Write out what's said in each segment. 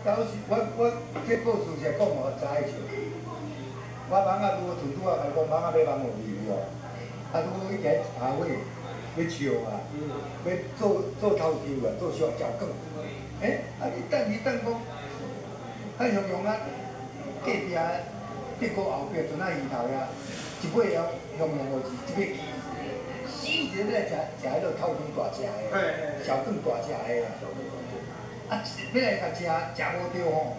老實我這故事是講予知影笑。我蠓仔拄好厝拄仔共伊講蠓仔欲網予伊有無？啊，拄好伊伫遐爬火，欲燒啊，欲做做頭抽啊，做燒鳥卷。欸，啊你等你等講，啊雄雄啊，隔壁德國後壁船仔魚頭遐，一尾啊雄雄就是這尾雞，死一个欲來食食彼个頭抽大隻的，小卷大隻的啦。啊，欲來共食食無著吼，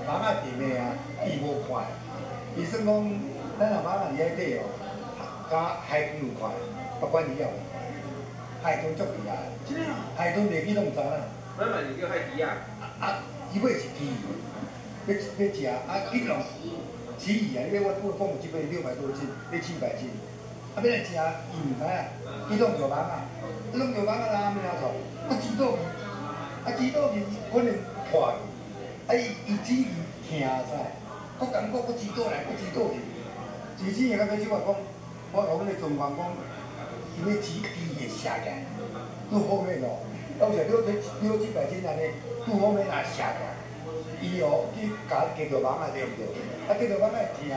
蠓仔甜的啊，伊無看。伊算講，咱若蠓仔佇遐底哦，佮海豚有看，不管伊也有看，海豚足厲害，海豚袂去攏毋知影。咱嘛是叫海豬仔。啊，伊尾是鯽魚，欲欲食啊，去弄旗魚啊！你我我講有這尾600多斤，欲700斤，啊，欲來食，伊毋知影，去弄著蠓仔，弄著蠓仔，咱按怎創？啊，煮倒去，啊，煮倒去可能破去，啊，伊伊煮魚疼噻，閣感覺閣煮倒來，閣煮倒去，煮煮下到尾手啊講，我共阮的狀況講，伊欲煮鯽會射起來，拄後面哦，有時六七百斤按呢，拄後面若射起來，伊哦去共夾著蠓仔對毋對？啊，夾著蠓仔會疼，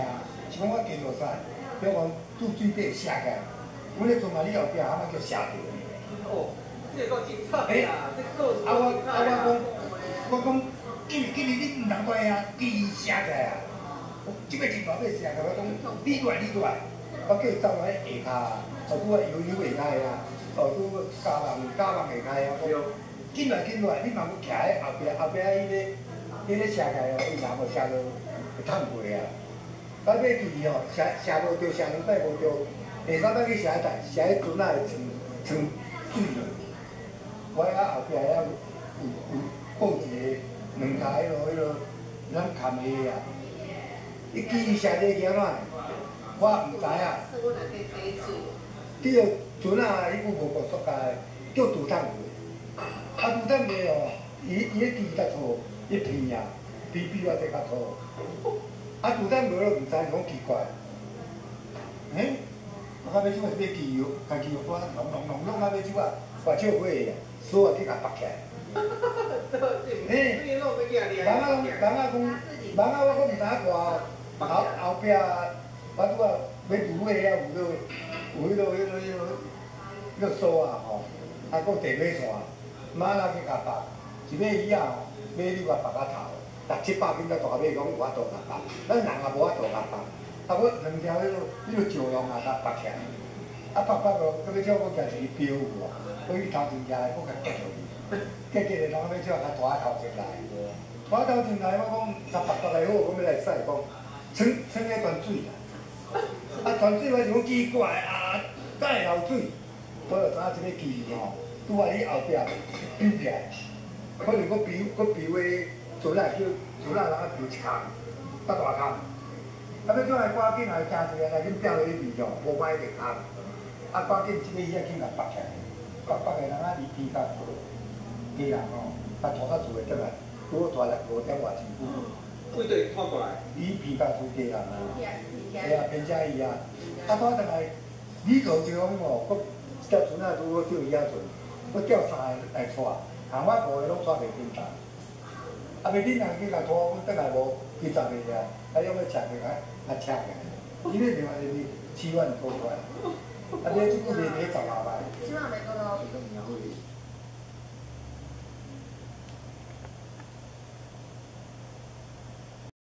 是講我夾著啥？比如講拄水底射起來，阮咧船仔你後壁蛤蟆叫射著。哦，這個夠精彩啊！這個啊我啊我講，我講，緊緊你毋通怪啊，記射起來啊！這擺真大尾射起來，我講你過來你過來，我叫伊走來下跤，哦拄啊悠悠下跤啊，哦拄加網加網下跤啊，講緊來緊來，你嘛閣徛喺後壁後壁彼個射起來哦，伊若無射落會趁過啊。到尾記吼，射射無著，射兩擺無著，第三擺去射彼射彼船仔的床床水落。我遐後壁遐有有有布一個兩跤彼落彼落咱崁的啊。伊記射入去按怎？我毋知影。叫船仔彼久無過塑膠的，叫拄桶過。啊，拄桶過哦，伊伊彼支較粗，伊片啊，比比我這較粗。啊，拄桶過了毋知講奇怪。欸，我到尾手啊是欲支藥，家己藥我弄弄弄弄到尾手啊，跋笑話啊，鎖啊去共縛起來。欸，蠓仔講，蠓仔講，蠓仔我閣毋知影掛後後壁，我拄仔欲滷火遐有彼个，有彼个彼个彼个彼个鎖啊吼，啊閣地尾線，馬仔去共縛，一尾魚仔吼，尾你共縛較頭，六七百斤才大尾，講有法度共縛，咱人也無法度共縛。啊，我兩條彼个彼个石龍啊，共縛起來，啊縛縛落，到尾才我舉一个標有無？我去頭前舉來，閣共夾落去，夾夾咧，人尾才共拖頭前來，拖頭前來，我講共縛縛來好，講欲來洗，講耍耍咧泉水啦。啊，泉水我想講奇怪啊，哪會流水？我就知影這个機吼，拄仔你後壁飆起來，可能閣飆閣飆的船仔叫船仔人啊飆一空，較大空。啊，欲怎來趕緊來誠濟啊，來緊釣落去味吼，無歹會空。啊，趕緊這个魚仔緊共縛起來，縛縛的人啊離天較家人吼，共拖到厝內轉來，拄好拖來5點外真久。幾對拖過來？伊鼻甲厝家人啊，會啊，偏遮伊啊，啊拖轉來，你就就講吼，閣一條船仔拄好釣魚仔船，閣釣三个來拖，巷仔五个攏拖袂振動。啊，袂恁人去共拖，阮轉來無幾十个啊，啊，用欲車起來，啊車起來，伊咧另外就是7萬多塊，啊，你這久賣賣十外萬。7萬袂過咯。